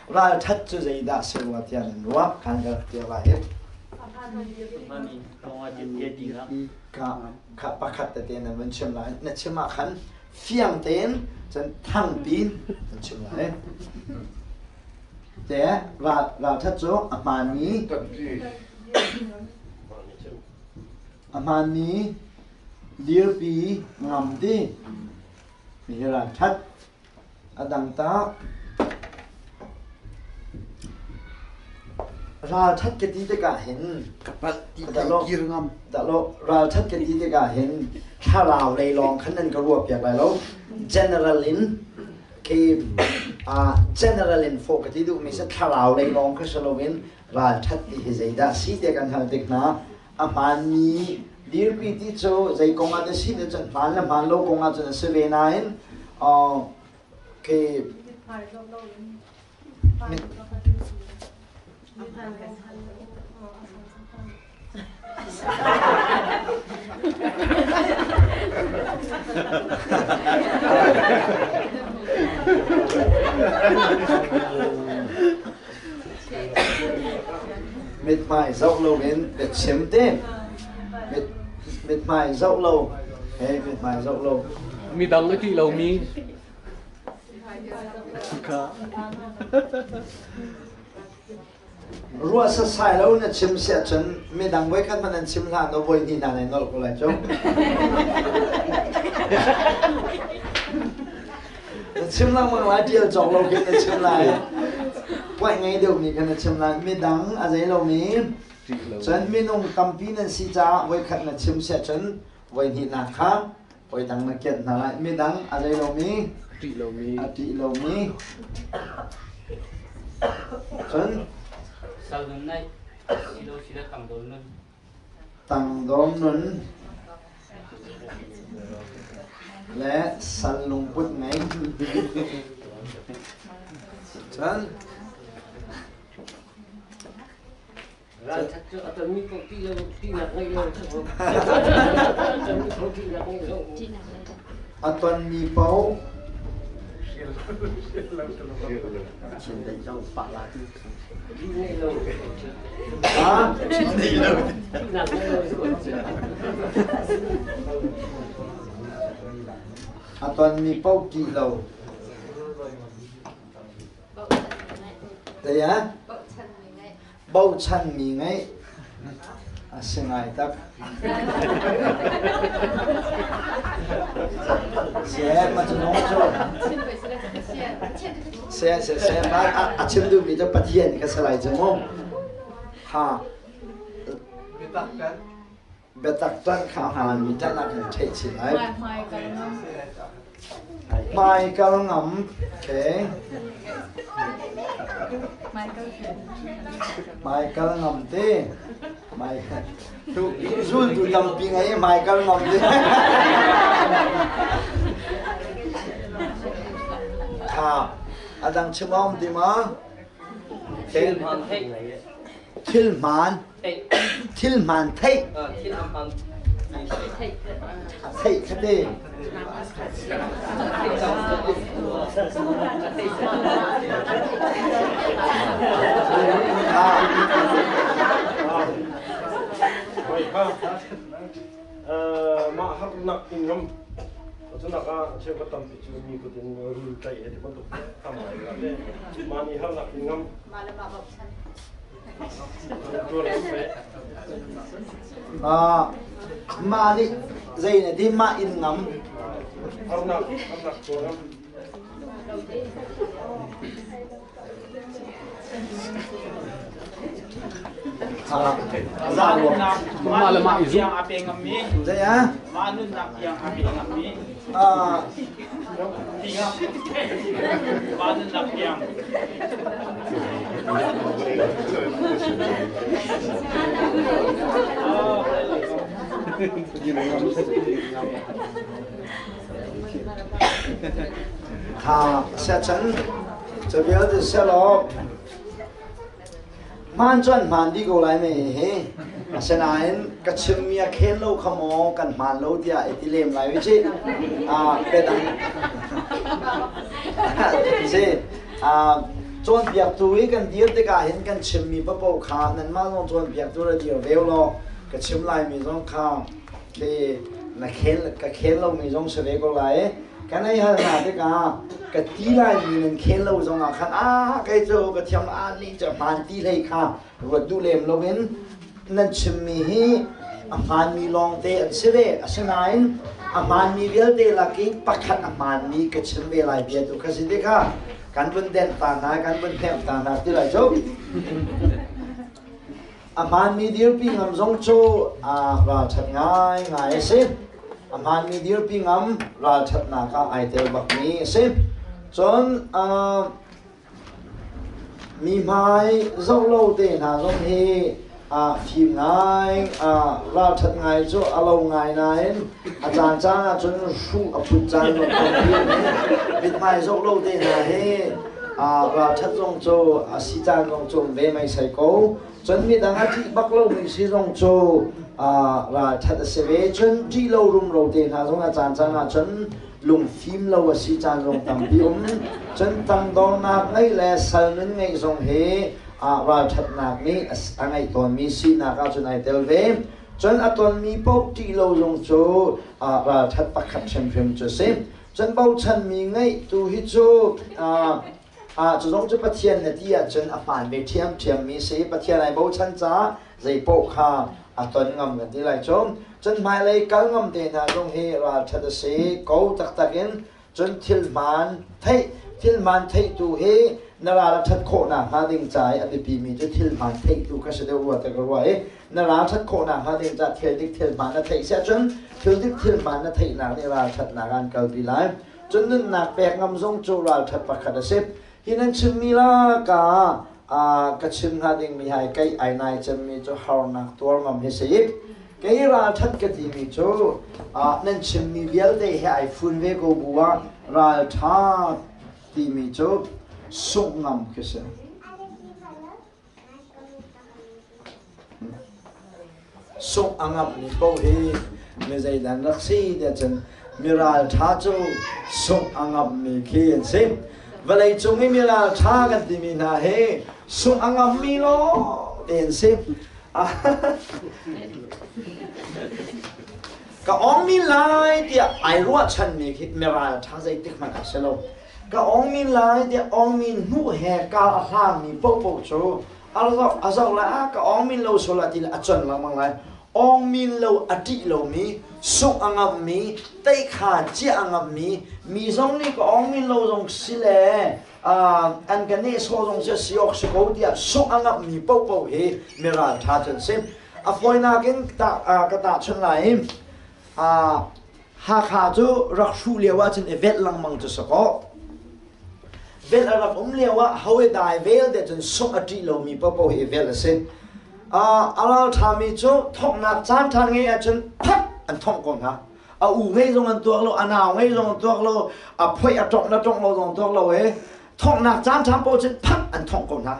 Ralṭhat cu zeidah si rua tiah nan ruah? Kan ka rak tia lai hi. Ka kha pakhat tete nan vun chim lai. Na chim ah khan fiang tein cun thangpi nan chim lai. Te ralṭhat cu a hmaanmi a hmaanmi dirpi ngam ti mi hi ralṭhat a dang tah ralṭhat ka ti tikah hin ka palh ti kir ngam dah lo ralṭhat ka ti tikah hin thlarau lei lawng khan nan ka ruah piak lai lo general in khi general in fawh ka ti duhmi si thlarau lei lawng kha si loin ralṭhat ti hi zeidah si te kan hal tik hna a hmaanmi dirpi ti cu zei kong ah dah si ti cun hmaan le hmaan lo kong ah cun a si ve nain khi Mithmai zoh loin biachim te. Mithmai zoh lo. Hey, mithmai zoh lo. Midang a ṭih lomi. Ruah sasai lo na chim si ahcun midang voikhat hmanh an chim hlah na voi hnih hna nai nolh ko lai cu. Na chim lengmang lai ṭial cawk lo khin na chim lai. Puai ngei deuhmi kha na chim lai. Midang a zei lomi cun minung tampi nan si caah voikhat na chim si ahcun voi hnihnak kha voi dang na kianh hna lai. Midang a zei lomi ṭih lomi a ṭih lomi cun Sal nun naih silo sila tangdol nun. Tangdawm nun le sal lungput ngei. Cun Ralṭhat cu a tonmi paoh ṭih lo, ṭihnak ngeih lo. Ṭihnak ngeih lo. A tonmi paoh Ṭih ngeih lo. Ha? Ṭihnak ngeih lo. A tonmi paoh ṭih lo. Zei ah? Bochanmi ngeih a si ngai tak. Seh, ma cu nung cu. Seh, seh, seh, ma a chim duhmi cu Pathian ka si lai cu mu. Ha. Biatak ṭanh kha hmaanmi ṭanh ah kan theih chin lai. Hmaikal ngam. Okay. Hmaikal ngam te. Tu zultu tampi ngei hmaikal ngam te. Tha. A dang chim a um ti ma? Thil hmaan theih. Thil hmaan. Thil hmaan theih. Thil hmaan theih kha te. Mah harnak in ngam cunak ah cheukhat tampi cu mi kut in rul tlaih he ti bantuk tam ngai la te mah nih harnak in ngam mah le mah bochan Mah nih zei na ti mah inn ngam. Mah le mah i zumh. Zei ah? Mah nunnak tiang a pe ngammi. Mah nunnak tiang. Tha siachan cu vialte sialaw Hmaan cu an hmaan dih ko lai mei hi. Asinain ka chimmi a khen lo kha maw kan hmaan lo tiah i ti lem lai ci. Ah, biadang. Si. Ah, Cawnpiaktu i kan dir tikah hin kan chimmi paohpaoh kha nanmah zong cawnpiaktu ra dir ve law ka chim laimi zong kha khi na khel ka khel lomi zong si ve ko lai. Kan ei hal hna tikah ka ti laimi nan khel lo zongah khan a kei cu ka thiam a nih cu hmaan ti hlei kha ruat duh lem loin nan chimmi hi a hmaanmi lawngte an si ve. Asinain a hmaanmi vialte lak i pakhat a hmaanmi ka chim ve lai bia tu kha si tikah kan vun denh ta hna, kan vun hnemh ta hna ti lai cu. A hmaanmi dirpi ngam zong cu ralṭhat ngaingai a si. A hmaanmi dirpi ngam ralṭhatnak ah ai tel bakmi a si. Cun Mi hmai zoh lo te hna zong hi fim ngai, ralṭhat ngai cu a lo ngai nain a caancaan ahcun hruh a phut caan zong tampi a um. Mithmai zoh lo te hna hi ralṭhat zong cu a si caan zong cu um ve meisei ko. Cun midang a ṭih bak lomi si zong cu ralṭhat a si ve. Cun ṭih lo rumro te hna zong a caancaan ahcun lungfim lo a si caan zong tampi um. Cun tangdornak ngeih le sal nun ngeih zong hi ralṭhatnak nih a ngeih tawnmi sinak ahcun ai tel ve. Cun a tonmi paoh ṭih lo zong cu ralṭhat pakhat hrimhrim cu a si. Cun bochanmi ngeih tu hi cu cu zong cu Pathian na ti ahcun a hmaan ve ṭhiamṭhiammi si. Pathian ai bochan caah zei paoh kha a ton ngam kan ti lai cu. Cun hmailei kal ngam te hna zong hi ralṭhat a si ko taktak in. Cun thil hmaan theih thil hmaan theihtu hi na ral a ṭhat khawhnak hnga ding ca i a biapimi cu thil hmaan theihtu kha si deuh rua te ka ruah i na ral ṭhat khawhnak hnga ding ca thil dik thil hmaan na theih si ahcun thil dik thil hmaan na theihnak nih ralṭhatnak an kalpi lai. Cun nunnak pek ngam zong cu ralṭhat pakhat a si. Hi nan chimmi lakah ka chim hnga dingmi hai kei ai nai cemmi cu harnak tuar ngam hi si. Kei ralṭhat ka timi cu nan chimmi vialte he ai fun ve ko bu ah ralṭha timi cu sungh ngam khi si. Sungh a ngamhmi paoh hi mi zeidan rak si tiah cun mi ralṭha cu sungh a ngamhmi khi an si. Vawleicung i mi ralṭha kan timi hna hi sungh a ngammi lawngte an si. Ka ongmi lai tiah ai ruahchanmi khi mi ralṭha zeitik hmanh a si lo. Ka ongmi lai tiah ongmi hnuh he kar a hlangmi paohpaoh cu a zoh lai ah ka awngmin lo sual ah ti a con lengmang lai. Awngmin lo a ṭih lomi, sungh a ngamhmi, teikha ciah a ngamhmi, mi zong nih ka awngmin lo zong si le an ka nehsawh zong si si awk si ko tiah sungh a ngamhmi paohpaoh hi mi ralṭha cu an si. A fawinak in ka tahchunh lai i Hakha cu rak hruh lio ahcun i velh lengmang cu si kaw velh a rak um lio ah ho i dai vel te cun sungh a ṭih lomi paohpaoh hi velh a si. A ralṭhami cu thonghnak caan ṭha ngei ahcun phat an thongh ko hna. A u ngei zong an tuak lo, a nau ngei zong an tuak lo, a phoih a tongh na tongh lo zong tuak lo i thonghnak caan ṭha paoh cun phat an thongh ko hna.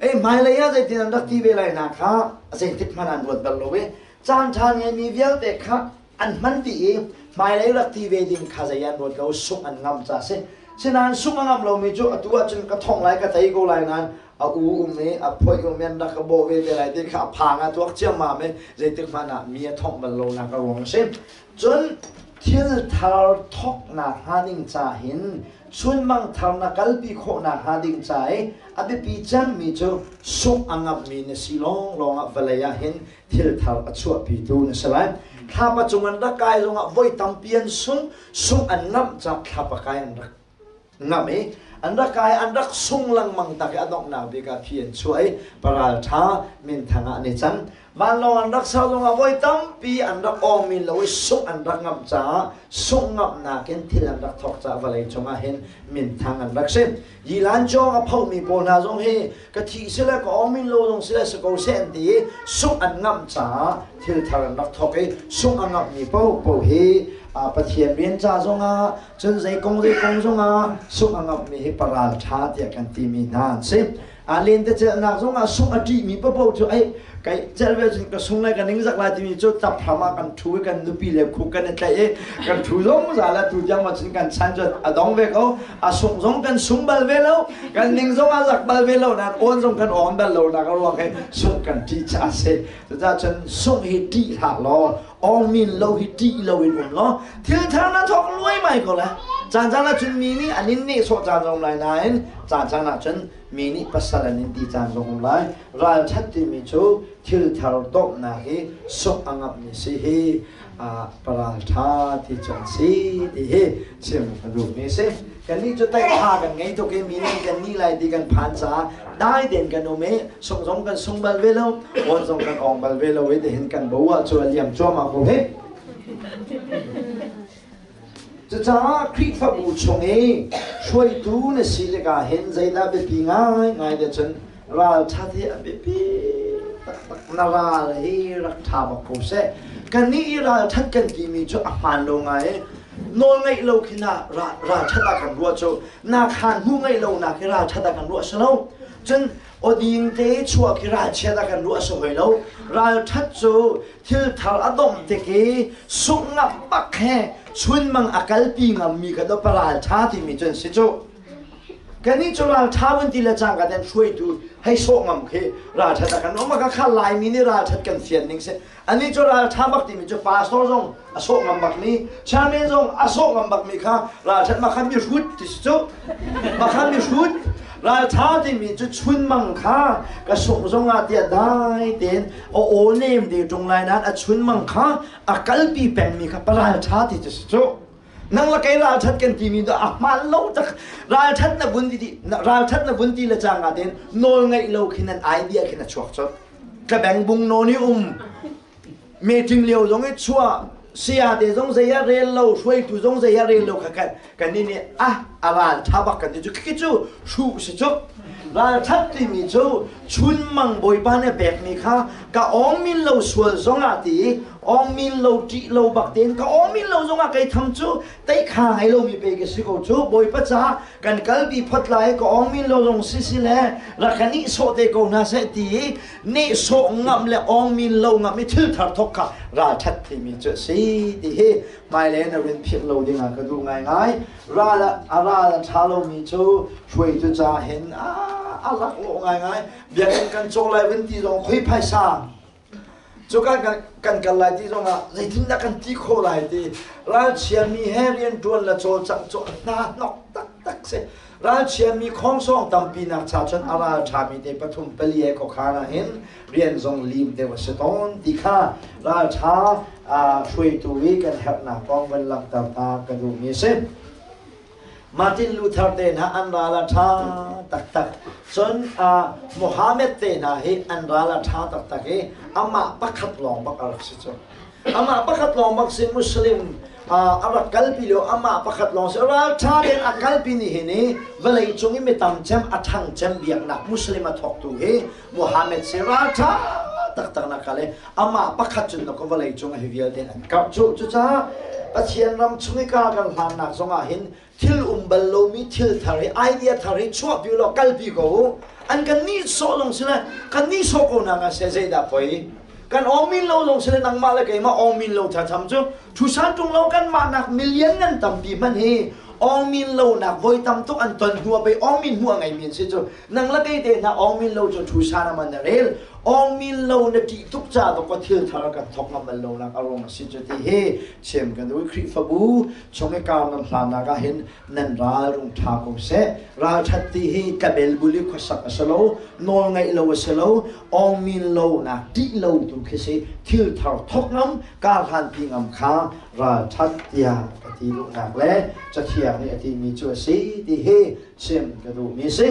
Ei hmailei ah zeitin an rak ti ve lai hna kha zeitik hmanh an ruat bal lo i caan ṭha ngeimi vialte kha an hman dih i hmailei rak ti ve ding kha zei an ruat lo sungh an ngamh ca si. Sinain sungh a ngamh lomi cu atu ahcun ka thongh lai ka tei ko lai nain a u um i a phoih um i an rak ka bawh ve te lai ti kha a phang a tuak ciammam i zeitik hmanh ah mi a thongh bal lonak a ruang a si. Cun thil thar thawknak hnga ding ca hin chunmang thar na kalpi khawhnak hnga ding ca i a biapi cemmi cu sungh a ngamhmi na si lawnglawng ah vawlei ah hin thil thar a chuahpitu na si lai. Thlapa cung an rak kai zongah voi tampi an sung, sung an ngamh cah thlapa kai an rak ngamh i an rak kai an rak sung lengmang tak i a donghnak bik ah phi an chuah i paral ṭha minthang ah an i cang. Vanlawng an rak ser zongah voi tampi an rak awmi lo i sungh an rak ngamh caah sungh ngamhnak in thil an rak thawk caah vawlei cungah hin minthang an rak si. Yilan cawng a phomi pawl hna zong hi ka thih sile ka awmin lo zong sile si ko seh an ti i sungh an ngamh caah thil thar an rak thawk i sungh a ngamhmi paohpaoh hi Pathian rian ca zongah cun zei kong zei kong zongah sungh a ngamhmi hi paral ṭha tiah kan timi hna an si. A lentecelhnak zongah sungh a ṭihmi paohpaoh cu ei kai celh ve cun ka sung lai ka ningzak lai timi cu tap hram ah kan ṭhu i kan nupi le khuk kan i tlaih i kan ṭhu zungzal atu tiang ma cun kan chan cu a dong ve ko. A sungh zong kan sung bal ve lo, kan ning zong a zak bal ve lo nain awn zong kan awn bal lo nak a ruang he sungh kan ṭih caah a si. Cucaah cun sungh hi ṭih hlah law awngmin lo hi ṭih lo in um law thil thar na thawk luaimai ko lai. Caan caan ah cun mi nih an in nehsawh caan zong lai nain caan caan ah cun mi nih pasal an in ti caan zong um lai. Ralṭhat timi cu thil thar dawmhnak hi sungh a ngamhmi si hi paralṭha ti cu an si ti hi chim ka duhmi si. Kannih cu taiṭha kan ngei tuk i mi nih kan nih lai ti kan phan caah dai tein kan um i sungh zong kan sung bal ve lo, awn zong kan awng bal ve lo i tihin kan bo ah cu a liam cuahmah ko hih. Cucaah Khrihfabu chung i hruaitu na si tikah hin zeidah biapi ngaingai te cun ralṭhat hi a biapi taktak. Na ral hi rak ṭha bak ko seh. Kannih i ralṭhat kan timi cu a hmaan lo ngai i nawl ngeih lo khi na ralṭhat ah kan ruah cu na khaan hmu ngeih lo nak hi ralṭhat ah kan ruah si lo. Cun awding te chuah khi ralchiat ah kan ruah si hoi lo. Ralṭhat cu thil thar a domh tik i sungh ngam bak he chunmang a kalpi ngammi kha do paral ṭha timi cu an si cu. Kannih cu ralṭha vun ti le cangka ten hruaitu hei sawh ngam khi ralṭhat a kan um ka kha Laimi nih ralṭhat kan fian ning si. Anih cu ralṭha bak timi cu pastor zong a sawh ngam bak mi, chairman zong a sawh ngam bak mi kha ralṭhat ma kha mi hrut ti si cu. Ma kha mi hrut. Ralṭha timi cu chunmang kha ka sungh zongah tiah dai tein a aw nem te ṭung lai nain a chunmang kha a kalpi pengmi kha paralṭha ti cu si cu. Nang le kei ralṭhat kan timi cu a hmaan lo tak. Ralṭhat na vun ti ralṭhat na vun ti le cangka tein nawl ngeih lo khin an idea khin a chuak colh. Ka beng bung nawn i um. Meeting lio zong i chuah saya te zong zei ah rel lo hruaitu zong zei ah rel lo kha kan kan nih nih ah a ral ṭha bak kan ti cu khi cu hruh si cu ralṭhat timi cu chunmang bawipa nih pekmi kha ka awngmin lo sual zongah ti i awngmin lo ṭih lo bak tein ka awngmin lo zongah kei tham cu teikha ngei lomi pe ka si ko cu bawipa caah kan kalpi phot lai ka awngmin lo zong si si le rak ka nihsawh te ko hna seh ti i nehsawh ngam le awngmin lo ngam i thil thar thok kha ralṭhat timi cu a si ti hi hmailei na rin philh lo dingah ka duh ngaingai. Ral a ral a ṭha lomi cu hruaitu ca hin a laklawh ngaingai. Biakinn kan cawk lai vun ti zong khoi phaisa cu kan kan kal lai ti zongah zeitindah kan ti khawh lai ti ralchiami he rianṭuan le cawlcangh cu hna hnok taktak si. Ralchiami khongsawng tampi nak cha cun a ral ṭhami te pathum pali he khuakhan ah hin rian zong lim deuh a si tawn ti kha ralṭha hruaitu i kan herhnak kong van langhter ta ka duhmi a si. Martin Luther te hna an ral a ṭha taktak. Cun Muhammad te hna hi an ral a ṭha taktak i amah pakhat lawng bak a rak si cu. Amah pakhat lawng bak si Muslim a rak kalpi lio amah pakhat lawng si ralṭha tein a kalpi ni hi ni vawlei cung i mi tam cem a ṭhang cem biaknak Muslim a thawktu hi Muhammad si ralṭha taktak na kal i amah pakhat cun na ka vawlei cung hi vialte an karh cu. Cucaah Pathian ram chung i ka kan hlannak zongah hin thil um bal lomi thil thar hi idea thar hi chuahpi law kalpi ko u. An kan nihsawh lawng si le kan nihsawh ko na nga seh zeidah poi? Kan awmin lo lawng si le nangmah le keimah awmin lo thatham cu thusan tung lo kanmah nak million nan tampi hmanh hi awmin lo nak voi tam tuk an ton hnu ah pei awmin hmu a ngeimi an si cu. Nang le kei te hna awmin lo cu thusan aman na rel awmin lo na ṭih tuk ca to thil thar kan thok ngam bal lo nak a ruang a si cu ti hi chem kan duh. Khrihfabu chung i kar nan hlannak ah hin nan ral rung ṭha ko seh. Ralṭhat ti hi tlabel bul i khuasak a si lo, nawl ngaih lo a si lo, awngmin lo nak ṭih lo tu khi si. Thil thar thok ngam, kar hlanpi ngam kha ralṭhat tiah ka ti duhnak le Cathiang nih a timi cu a si ti hi chim ka duhmi a si.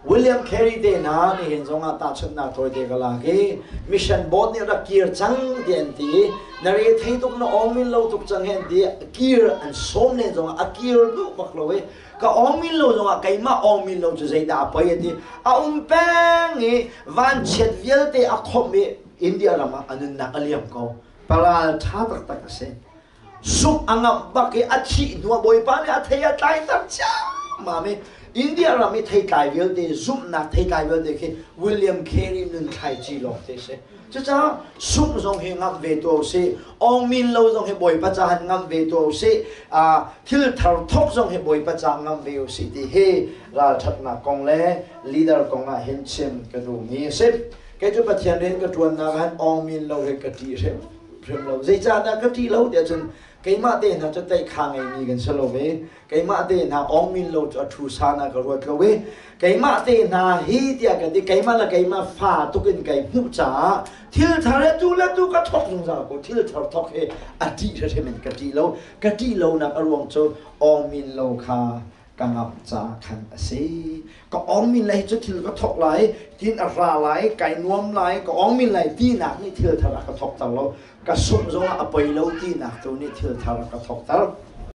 William Carey te hna nihin zongah tahchunhnak tawite ka lak i mission board nih rak kir cang ti an ti i na re thei tuk na awngmin lo tuk cang hi an ti kir an sawm len zongah a kir duh bak lo i ka awngmin lo zongah keimah awngmin lo cu zeidah a poi a ti. A um peng i vanchiat vialte a khomh i India ram ah a nunnak a liam ko. Paral ṭha taktak a si. Suk a ngamh bak i a thih hnu ah Bawipa nih a thei a tlaiter ciammam i. India ram i theitlai vialte zumhnak theitlai vialte khi William Carey nun thlaici lawng te si. Cucaah sungh zong hi ngamh ve tuah usih, awngmin lo zong hi Bawipa cahan ngamh ve tuah usih, thil thar thawk zong hi Bawipa ca ngamh ve usih ti hi ralṭhatnak kong le leader kong ah hin chim ka duhmi a si. Kei cu Pathian rian ka ṭuannak ah hin awngmin lo hi ka ṭih hrim lo. Zeicahdah ka ṭih lo tiah cun keimah te hna cu tlaihkha ngeimi kan si lo ve. Keimah te hna awngmin lo cu a ṭhu san ah ka ruat lo i keimah te hna hi tiah ka ti. Keimah le keimah fa tuk in kai hmuh caah thil thar he tu le tu ka thawk zungzal ko. Thil thar thawk hi a ṭih hrimhrim in ka ṭih lo. Ka ṭih lonak a ruang cu awngmin lo kha ka ngamh ca khan a si. Ka awngmin lai cu thil ka thawk lai, tin a ra lai, kai nuam lai, ka awngmin lai tinak nih thil thar a ka thawkter lo. Ka sungh zongah a poi lo tinak tu nih thil thar a ka thawkter.